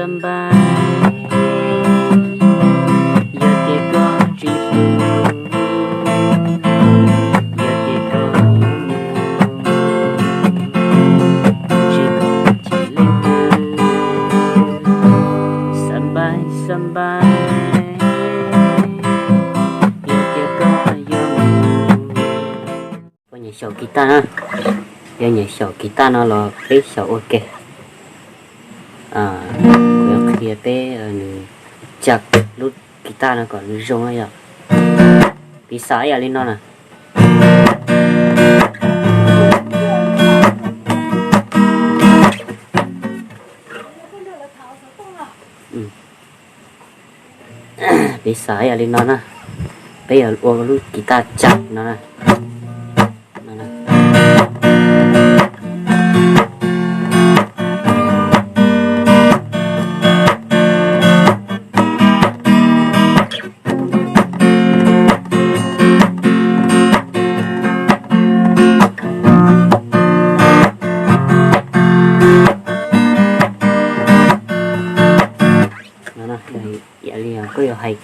Xab npab, yog tias koj tsis hlub, yog tias koj yuav mus, tsis koj chim leej twg. Xab npab, xab npab, yog tias koj yuav mus. Koj nyiam xyaum kiv taj na, yog nyiam xyaum kiv taj no los peb xyaum ua ke. Kuv yuav qhia peb nws cam lub kiv taj no kom nws zoo na yom. Piv xam ib yam li no na. Piv xam ib yam li no na, peb yuav ua lub kiv taj cam no na. Ib yam li koj yuav hais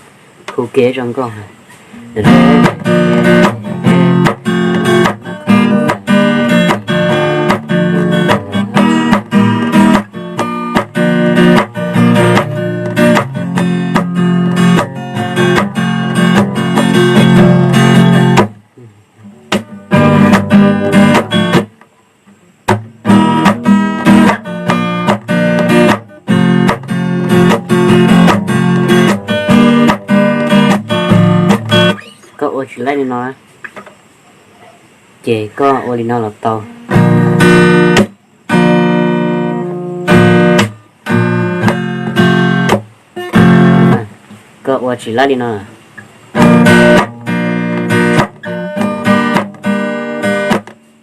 hu kev zoo nkauj. Koj ua tsis laib li no, ces koj ua li no los tau. Koj ua tsis laib li no.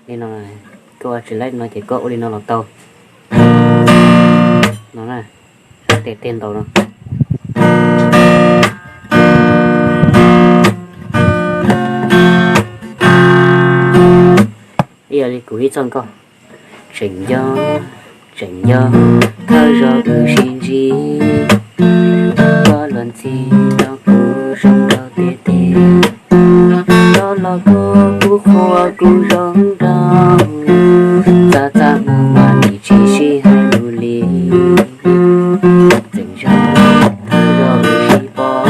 Li no, koj ua tsis laib li no ces koj ua li no los tau. No na, tes tej ntaus no. Ib yam li kuv ib txoj nkauj. Tseem nco, tseem nco, thawj zaug wb sib ntsib, koj luag ntxhi rau kuv zoo nraug tiag tiag. Koj los koj kuj qhuas kuv zoo nraug, txaj txaj muag muag nim tsis sib hais lus li. Tseem nco, thawj zaug wb sib pom,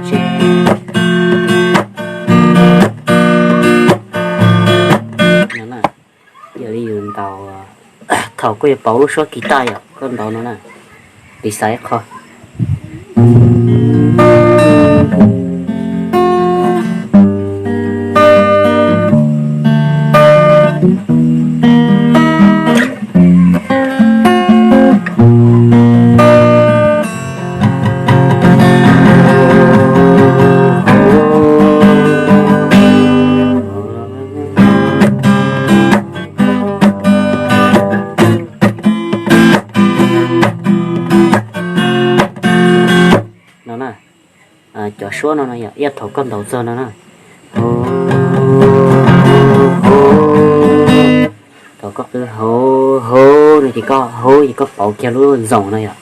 tseem nco, yog li yus ntaus, thaum koj yuav pauv lub suab kiv taj yom, koj ntaus no na, piv xam ib qho. No na, cov suab no no yog ib yam thaum koj ntaus txog no na. Thaum koj qw hauv hauv no ces koj hauv ces koj pauv kiag lub ntxoov no yom.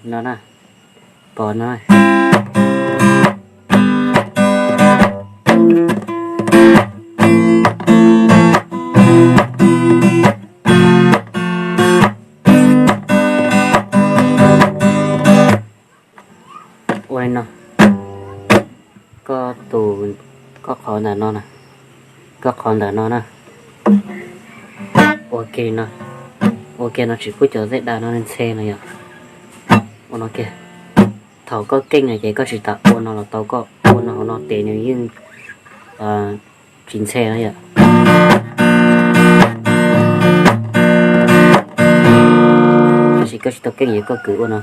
No na, pom no. Ua li no, koj tus, koj qhov ntawm no na, koj qhov ntawm no na. Ua ke no, ua ke no tsis pub cov zeb da no ntxhe no yom. Ua no kiag, thaum koj keej no ces koj tsis tas ua no los tau, koj ua no hauv no tes nws yeej tsis ntxhe no yom. Tab sis koj tsis tau keej ces koj kwv ua no.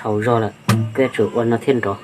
Haus zog lawm, koj yuav tsum ua no thiaj nrov.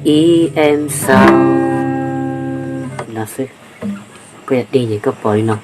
Ib em sau no xwb. Koj yog dig ces koj pom li no.